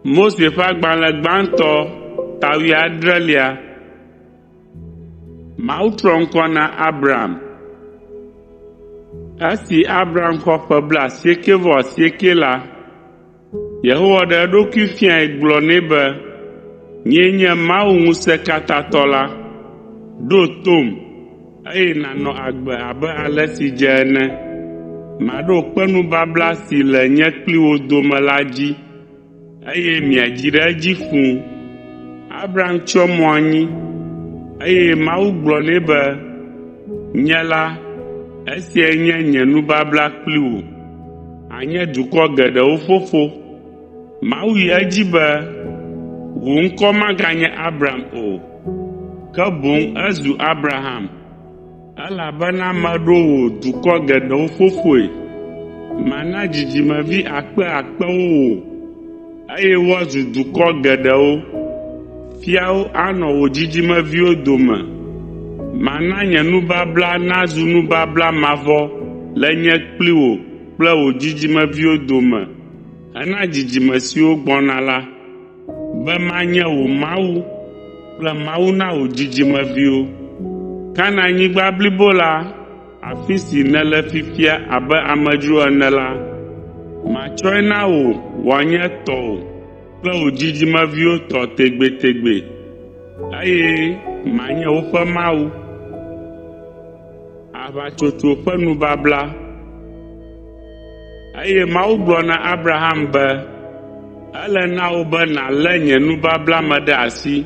Mose ƒe agbalẽ gbãtɔ ta wuiadrelia. Mawu trɔ ŋkɔ na Abram. Esi Abram xɔ ƒe blaasiekɛ-vɔ-asiekɛ la, Yehowa ɖe eɖokui fiae gblɔ nɛ be, “Nyee nye Mawu Ŋusẽkatãtɔ la. Ɖo tom, eye nànɔ agbe abe ale si dze ene. Maɖo kpe nubabla si le nye kpli wò dome la dzi, eye miadzi ɖe edzi fũu.” Abram tsyɔ mo anyi, eye Mawu gblɔ nɛ be, “Nye la, esiae nye nye nubabla kpli wò. Ànye dukɔ geɖewo fofo. Mawu yi edzi be, “Wò ŋkɔ maganye Abram o, ke boŋ ezu Abraham, elabena meɖo wò dukɔ geɖewo fofoe. Mana dzidzimevi akpe akpewo wò, eye woazu dukɔ geɖewo. Fiawo anɔ wò dzidzimeviwo dome. Mana nye nubabla nazu nubabla mavɔ le nye kpli wò kple wò dzidzimeviwo dome hena dzidzime siwo gbɔna la, be manye wò Mawu kple Mawu na wò dzidzimeviwo. Kanaanyigba blibo la, afi si nèle fifia abe amedzro ene la, matsɔe na wò wòanye tɔwò kple wò dzidzimeviwo tɔ tegbetegbe, eye manye woƒe Mawu.” Eye Mawu gblɔ na Abraham be, “Ele na wò be nàlé nye nubabla me ɖe asi,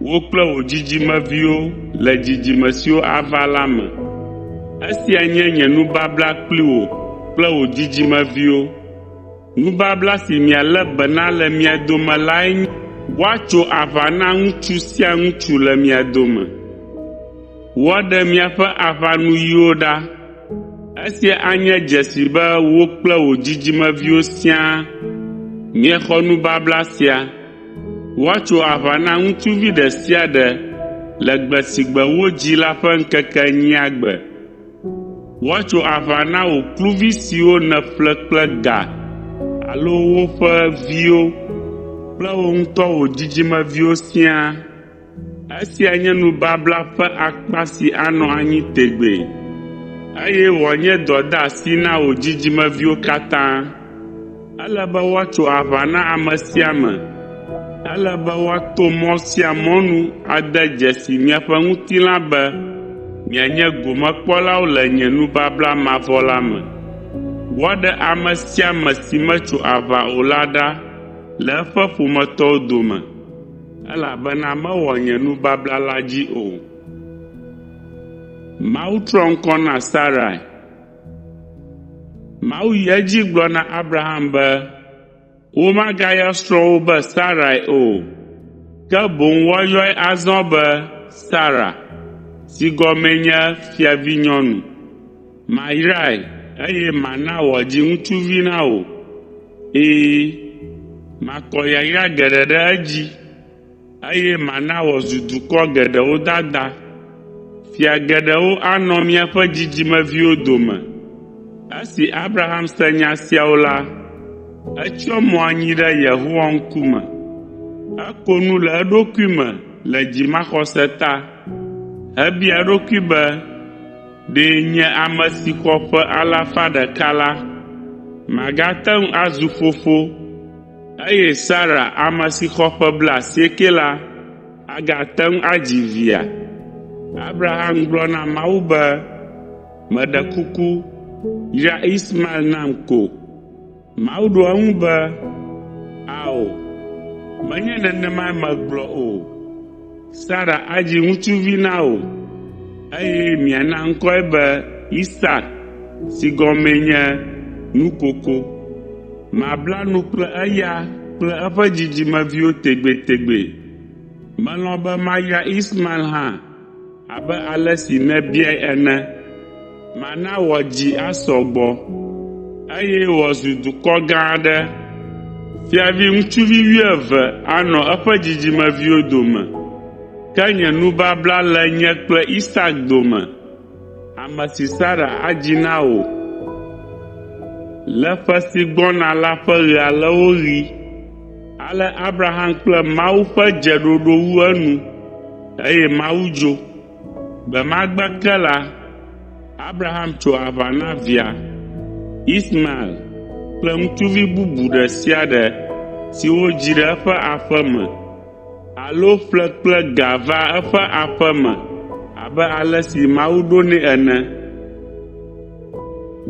wò kple wò dzidzimeviwo le dzidzime siwo ava la me. Esia nye nye nubabla kpli wò kple wò dzidzimeviwo. Nubabla si mialé be na le mia dome lae nye woatso aʋa na ŋutsu sia ŋutsu le mia dome. Woaɖe miaƒe aʋanuyiwo ɖa. Esia anye dzesi be wò kple wò dzidzimeviwo siaa miexɔ nubabla sia. Woatso aʋa na ŋutsuvi ɖe sia ɖe le gbe si gbe wodzii la ƒe ŋkeke enyia gbe. Woatso aʋa na wò kluvi siwo nèƒle kple ga alo woƒe viwo kple wò ŋutɔ wò dzidzimeviwo siaa. Esia nye nubabla ƒe akpa si anɔ anyi tegbee, eye wòanye dɔdeasi na wò dzidzimeviwo katã. Ele be woatso aʋa na ame sia ame. Ele be woato mɔ sia mɔ nu ade dzesi miaƒe ŋutilã be mianye gomekpɔlawo le nye nubabla mavɔ la me. Woaɖe ame sia ame si metso aʋa o la ɖa le eƒe ƒometɔwo dome, elabena mewɔ nye nubabla la dzi o.” Mawu yi edzi gblɔ na Abraham be, “Womagayɔ srɔ̃wò be Sarai o, ke boŋ woayɔe azɔ be Sara, si gɔmee nye ‘Fiavinyɔnu.’ Mayrae, eye mana wòadzi ŋutsuvi na wò. Ɛ̃, makɔ yayra geɖe ɖe edzi, eye mana wòazu dukɔ geɖewo dada. Fia geɖewo anɔ miaƒe dzidzimeviwo dome.” Esi Abraham se nya siawo la, etsyɔ mo anyi ɖe Yehowa ŋkume. Eko nu le eɖokui me le dzimaxɔse ta, hebia eɖokui be, “Ɖe nye ame si xɔ ƒe alafa ɖeka la, magate ŋu azu fofo, eye Sara ame si xɔ ƒe blaasiekɛ la agate ŋu adzi via?” Abraham gblɔ na Mawu be, “Meɖe kuku, yra Ismael nam ko!” Mawu ɖo eŋu be, “Ao, menye nenemae megblɔ o. Sara adzi ŋutsuvi na wò, eye miana ŋkɔe be Isak si gɔmee nye ‘Nukoko.’ Mabla nu kple eya kple eƒe dzidzimeviwo tegbetegbe. Melɔ̃ be mayra Ismael hã abe ale si nèbiae ene. Mana wòadzi asɔ gbɔ, eye wòazu dukɔ gã aɖe. Fiavi ŋutsuvi wuieve anɔ eƒe dzidzimeviwo dome. Ke nye nubabla le nye kple Isak dome, ame si Sara adzi na wò le ƒe si gbɔna la ƒe ɣe aleawo ɣi.” Ale Abraham kple Mawu ƒe dzeɖoɖo wu enu, eye Mawu dzo. Gbe ma gbe ke la, Abraham tso aʋa na via, Ismael kple ŋutsuvi bubu ɖe sia ɖe si wodzi ɖe eƒe aƒe me alo ƒle kple ga va eƒe aƒe me abe ale si Mawu ɖo nɛ ene.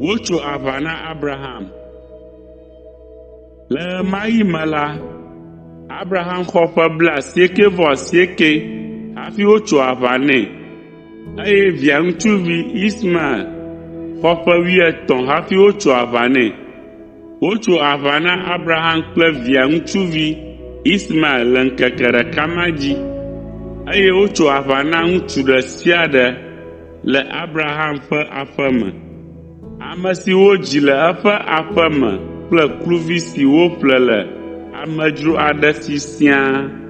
Wotso aʋa na Abraham. Le ɣe ma ɣi me la, Abraham xɔ ƒe blaasiekɛ-vɔ-asiekɛ hafi wotso aʋa nɛ, eye via ŋutsuvi Ismael xɔ ƒe wuietɔ̃ hafi wotso aʋa nɛ. Wotso aʋa na Abraham kple via ŋutsuvi Ismael le ŋkeke ɖeka ma dzi, eye wotso aʋa na ŋutsu ɖe sia ɖe le Abraham ƒe aƒe me. Ame si wodzi le eƒe aƒe me kple kluvi si woƒle le amedzro aɖe si siaa.